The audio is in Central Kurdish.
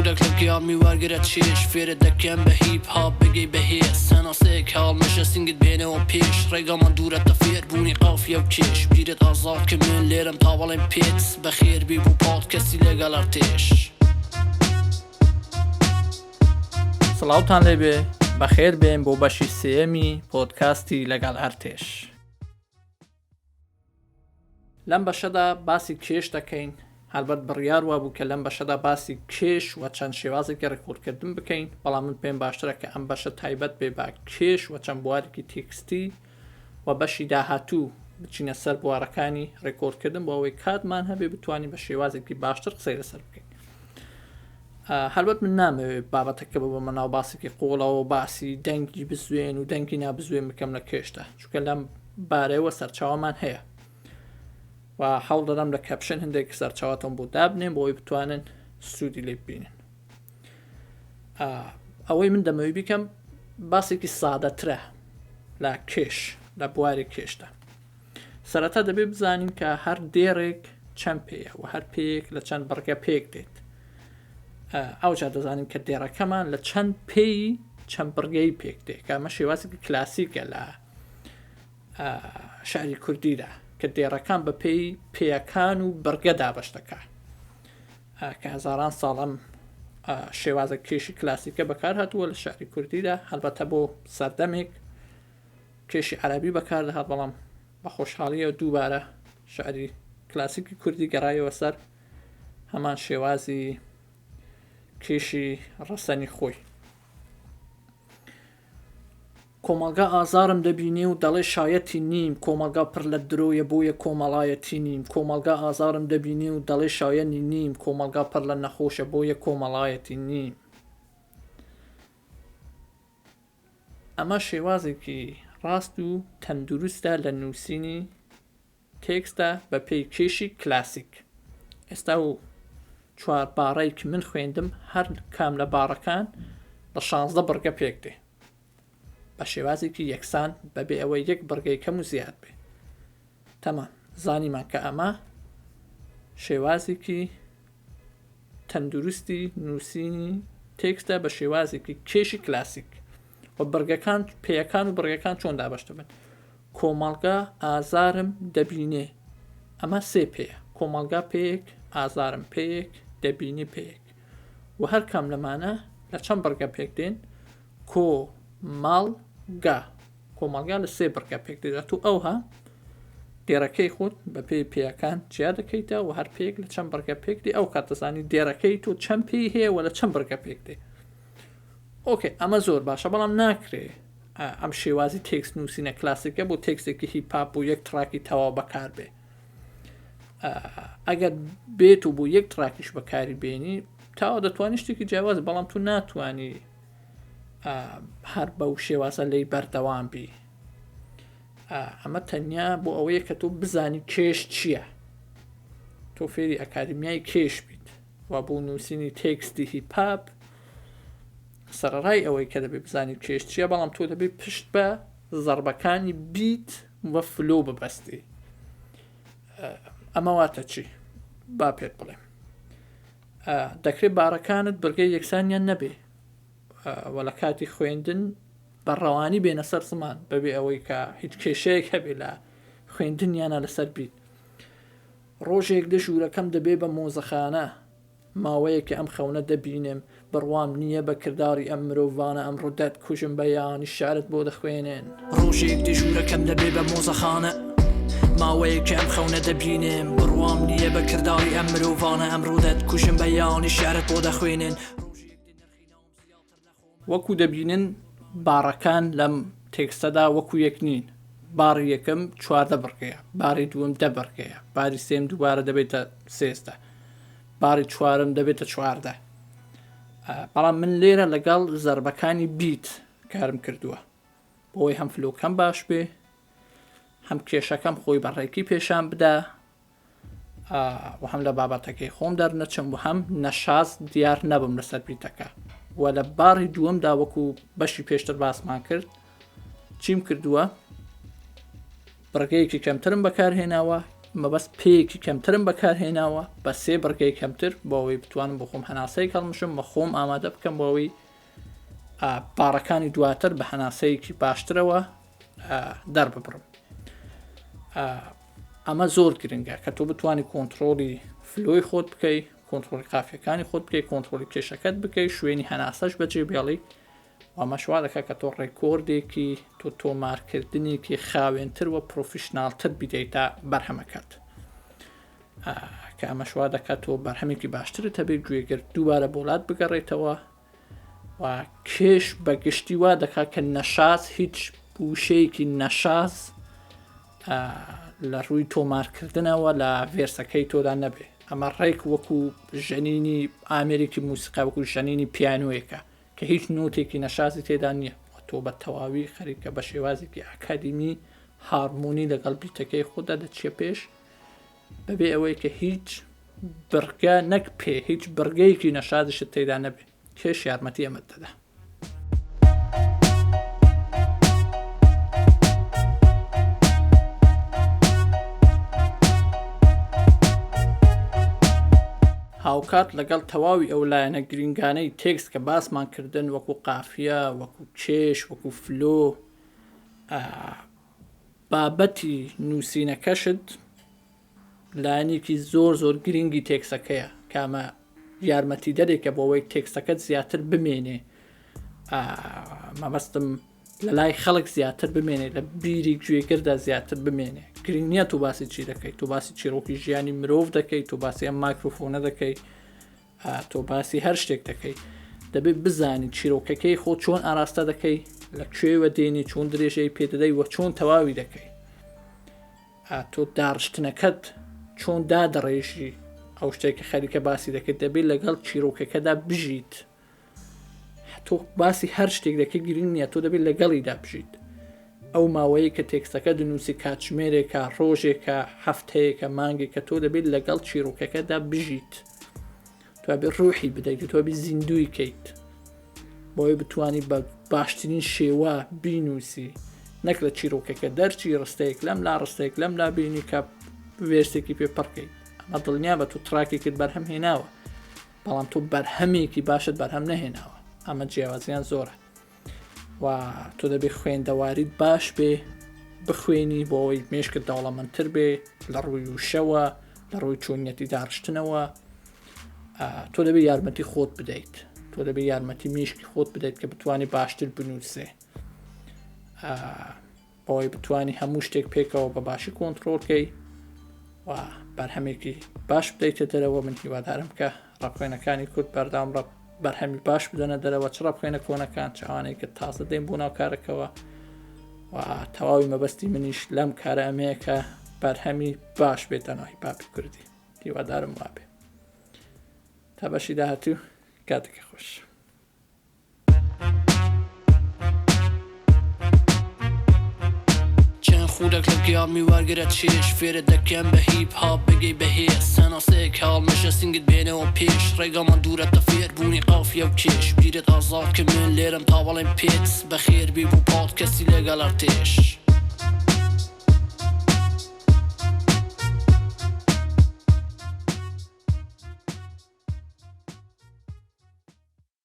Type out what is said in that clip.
سوودێک لە گیانمی وەرگرە چێژ فێرت دەکەم بە هیپ هاپ بگەی بە هێز هەناسەیەک هەڵمژە سنگت بێنەوە پێش ڕێگامان دوورە تا فێربوونی قافیە و کێش بیرت ئازاد کە من لێرەم تا بەڵێم پێت بەخێربێی بۆ پۆدکەستی لەگەڵ ئەرتێش. سڵاوتان لێبێ بەخێر بێن بۆ بەشی سێیەمی پۆدکاستی لەگەڵ ئەرتێش. لەم بەشەدا باسی کێش دەکەین، هەلبەت بڕیار وابوو کە لەم بەشەدا باسی کێش و چەند شێوازێکی ڕیکۆردکردن بکەین، بەڵام من پێم باشترە کە ئەم بەشە تایبەت بێ بە کێش و چەند بوارێکی تێکستی و بەشی داهاتوو بچینە سەر بوارەکانی ڕیکۆردکردن بۆ ئەوەی کاتمان هەبێ بتوانین بە شێوازێکی باشتر قسەی لەسەر بکەین. هەلبەت من نامەوێت بابەتەکە ببەمە ناو باسێکی قوڵەوە باسی دەنگی بزوێن و دەنگی نابزوێن بکەم لە کێشدا چونکە لەم بارەیەوە سەرچاوەمان هەیە و هەوڵ دەدەم لە caption هەندێک سەرچاوەتان بۆ دابنێم بۆ ئەوەی بتوانن سوودی لێ ببینن ئەوەی من دەمەوێت بیکەم باسێکی سادەترە لە کێش لە بواری کێشدا سەرەتا دەبێت بزانین کە هەر دێڕێک چەند پێیە و هەر پێیەک لە چەند بڕگە پێک دێت ئەوجا دەزانین کە دێڕەکەمان لە چەند پێی چەند بڕگەی پێک دێ کە ئەمە شێوازێکی کلاسیکە لە شعری کوردیدا کە دێڕەکان بە پێی پێیەکان و بڕگە دابەش دەکا کە هەزاران ساڵ ئەم شێوازە کێشی کلاسیکە بەکار هاتووە لە شعری کوردیدا هەلبەتە بۆ سەردەمێک کێشی عەربی بەکار دەهات بەڵام بە خۆشحاڵیەوە دووبارە شعری کلاسیکی کوردی گەڕایەوە سەر هەمان شێوازی کێشی ڕەسەنی خۆی. کۆمەڵگا ئازارم دەبینێ و دەڵێ شایەتی نیم کۆمەڵگا پڕ لە درۆیە بۆیە کۆمەڵایەتی نیم کۆمەڵگا ئازارم دەبینێ و دەڵێ شایەنی نیم کۆمەڵگا پڕ لە نەخۆشە بۆیە کۆمەڵایەتی نیم. ئەمە شێوازێکی ڕاست و تەندروستە لە نووسینی تێکستە بە پێی کێشی کلاسیک. ئێستا و چوار باڕەی کە من خوێندم هەر کام لە باڕەکان لە شانزدە بڕگە پێک دێ بە شێوازێکی یەکسان بەبێ ئەوەی یەک بڕگەی کەم و زیاد بێ. تەمام زانیمان کە ئەمە شێوازێکی تەندروستی نووسینی تێکستە بە شێوازێکی کێشی کلاسیک و بڕگەکان پێیەکان و بڕگەکان چۆن دابەش دەبن کۆمەڵگا ئازارم دەبینێ ئەمە سێ پێیە کۆمەڵگا پێیەک ئازارم پێیەک دەبینی پێیەک و هەر کام لەمانە لە چەند بڕگە پێک دێن کۆ ماڵ گا کۆمەڵگا لە سێ بڕگە پێک دێت و ئەوها دێڕەکەی خۆت بە پێی پێیەکان جیا دەکەیتەوە و هەر پێیەک لە چەند بڕگە پێک دێ ئەو کات دەزانی دێڕەکەی تۆ چەند پێی هەیە و لە چەند بڕگە پێک دێ okay ئەمە زۆر باشە بەڵام ناکرێ ئەم شێوازی تێکست نووسینە کلاسیکە بۆ تێکستێکی هیپ هاپ بۆ یەک track ی تەواو بەکار بێ ئەگەر بێت و بۆ یەک track یش بەکاری بێنی تاوا دەتوانانی شتێکی جیاواز بەڵام تو ناتوانانی هەر بەو شێوازە لی بەردەوام بی ئەمە تەنیا بۆ ئەوەیە کە تۆ بزانی کێش چییە تۆ فێری ئەکادمیای کێش بیت و بۆ نووسینی تێکستی هیپاپ سەرەڕای ئەوەی کە دەبێت بزانی کێش چییە بەڵام تۆ دەبێت پشت بە زەربەکانی beat و flow ببەستی ئەمە واتە چی با پێت بڵێم دەکرێت بارەکانت بڕگەی یەکسانیان نەبێ و لە کاتی خوێندن بە ڕەوانی بێنە سەر زمان بەبێ ئەوەی کە هیچ کێشەیەک هەبێ لە خوێندنیانە لەسەر بیت ڕۆژێک دە ژوورەکەم دەبێ بە مۆزەخانە ماوەیەکە ئەم خەونە دەبینم بڕوام نییە بە کرداری ئەم مرۆڤانە ئەمڕۆ دەتکوژم بەیانی شعرت بۆ دەخوێنن. ڕۆژێک دە ژوورەکەم دەبێ بە مۆزەخانە ماوەیەکە ئەم خەونە دەبینم بڕوام نییە بە کرداری ئەم مرۆڤانە ئەمڕۆ دەتکوژم بەیانی شعرت بۆ دەخوێنن. وەکو دەبینن باڕەکان لەم تێکستەدا وەکو یەک نین، باڕی یەکەم 14 بڕگەیە، باری دووەم دە بڕگەیە، باری سێم دووبارە دەبێتە 13، باری چوارەم دەبێتە 14. بەڵام من لێرە لەگەڵ زەربەکانی beat کارم کردووە بۆی هەم flow کەم باش بێ هەم کێشەکەم خۆی بە ڕێکی پێشان بدا و هەم لە بابەتەکەی خۆم دەرنەچم و هەم نەشاز دیار نەبم لەسەر beat ەکە و لە باڕی دووەمدا وەکو بەشی پێشتر باسمان کرد چیم کردووە بڕگەیەکی کەمترم بەکارهێناوە مەبەست پێیەکی کەمترم بەکارهێناوە بە سێ بڕگەی کەمتر بۆ ئەوەی بتوانم بۆ خۆم هەناسەیەک هەڵمشم بە خۆم ئامادە بکەم بۆ ئەوەی باڕەکانی دواتر بە هەناسەیەکی باشترەوە دەرببڕم. ئەمە زۆر گرنگە کە تۆ بتانی کۆنتترۆلی flow ی خۆت بکەی کۆنتترۆلی قافیەکانی خۆت بکەی کۆنتترۆلی کێشەکەت بکەی شوێنی هەناسەش بەجێ بێڵی ئەمەش وا دەکات کە تۆ ڕێکۆردێکی تۆ تۆمارکردنێکی خاوێنتر و professional تر بدەیتە بەرهەمەکەت کە ئەمەش وا دەکات تۆ بەرهەمێکی باشترت هەبێت گوێگر دووبارە بۆلات بگەڕێتەوە و کێش بە گشتی وا دەکات کە نەشاز هیچ وشەیەکی نەشاز لە ڕووی تۆمارکردنەوە لە verse ەکەی تۆدا نەبێ ئەمە ڕێک وەکو ژەنینی ئامێرێکی موسیقا وەکو ژەنینی پیانۆیەکە کە هیچ نۆتێکی نەشازی تێدا نییە و تۆ بە تەواوی خەریکە بە شێوازێکی ئاکادیمی هارمۆنی لەگەڵ beat ەکەی خۆدا دەچیە پێش بەبێ ئەوەی کە هیچ بڕگە نەک پێ هیچ بڕگەیەکی نەشازیشت تێدا نەبێ کێش یارمەتی ئەمەت دەدا. هاوکات لەگەڵ تەواوی ئەو لایەنە گرینگانەی تێکست کە باسمان کردن وەکو قافیە، وەکو کێش، وەکو flow، بابەتی نووسینەکەشت لایەنێکی زۆر زۆر گرینگی تێکسەکەیە کە ئەمە یارمەتیدەرێکە بۆ ئەوەی تێکستەکەت زیاتر بمێنێ مەبەستم لە لای خەڵک زیاتر بمێنێ لە بیری گوێگردا زیاتر بمێنێ گرنگ نییە تۆ باسی چی دەکەیت تۆ باسی چیرۆکی ژیانی مرۆڤ دەکەیت تۆ باسی ئەم مایکرۆفۆنە دەکەیت تۆ باسی هەر شتێک دەکەی دەبێت بزانی چیرۆکەکەی خۆ چۆن ئاراستە دەکەی لە کوێوە دێنی چۆن درێژەی پێدەدەی وە چۆن تەواوی دەکەی تۆ داڕشتنەکەت چۆن دادەڕێژی ئەو شتێک کە خەریکە باسی دەکرد دەبێت لەگەڵ چیرۆکەکەدا بژیت تۆ باسی هەر شتێک دەکەی گرنگ نییە تۆ دەبێت لەگەڵیدا بژیت ئەو ماوەیە کە تێکستەکە دەنووسی کاتژمێرێکە ڕۆژێکە هەفتەیەکە مانگێکە تۆ دەبێت لەگەڵ چیرۆکەکەدا بژیت تۆ بێ ڕوحی بدەیت تۆ بی زیندوی کەیت بۆی بتانی بە باشترین شێوە بینوسی نەک لە چیرۆکەکە دەرچی ڕستەیەک لەم لا ڕستەیەک لەم لا بینی کە verse ێکی پێ پڕکەیت ئەمە دڵنیا بە تو track ێکت بەرهەم هێناوە بەڵام تۆ بەرهەمێکی باشت بەرهەم نەهێناوە ئەمە جیاوازیان زۆرە و تۆ دەبێ خوێندەواریت باش بێ بخوێنی بۆ ئەوەی مێشکت دەوڵەمەندتر بێ لە ڕووی وشەوە لە ڕووی چۆنیەتی داڕشتنەوە تۆ دەبێ یارمەتی خۆت بدەیت تۆ دەبێ یارمەتی مێشکی خۆت بدەیت کە بتوانانی باشتر بنووسێ بەوەی بتانی هەموو شتێک پێکەوە بە باشی کۆنتترۆلکەی و بەرهەمێکی باش بدەیتە دەرەوە من هیوادارم کە ڕەپخوێنەکانی کورد بەردەوام ڕەپ بەرهەمی باش بدەنە دەرەوە چ ڕەپخوێنە کۆنەکان چاوانەی کە تازە دێن بۆ ناو کارەکەوە و تەواوی مەبەستی منیش لەم کارە ئەمەیە کە بەرهەمی باش بێتە ناو هیپاپی کوردی هیوادارم وابێ تا بەشی داهاتوو کاتێکی خۆش. چەند خولەک لە گیامی وەرگرە چێژ فێرت دەکەم بە هیپ هاپ بگەی بە هێز هەناسەیەک هەڵمژە سنگت بێنەوە پێش ڕێگامان دوورە تا فێربوونی قافیە و کێش بیرت ئازاد کە من لێرەم تا بەڵێم پێت بەخێربێی بۆ پۆدکەستی لەگەڵ ئەرتێش.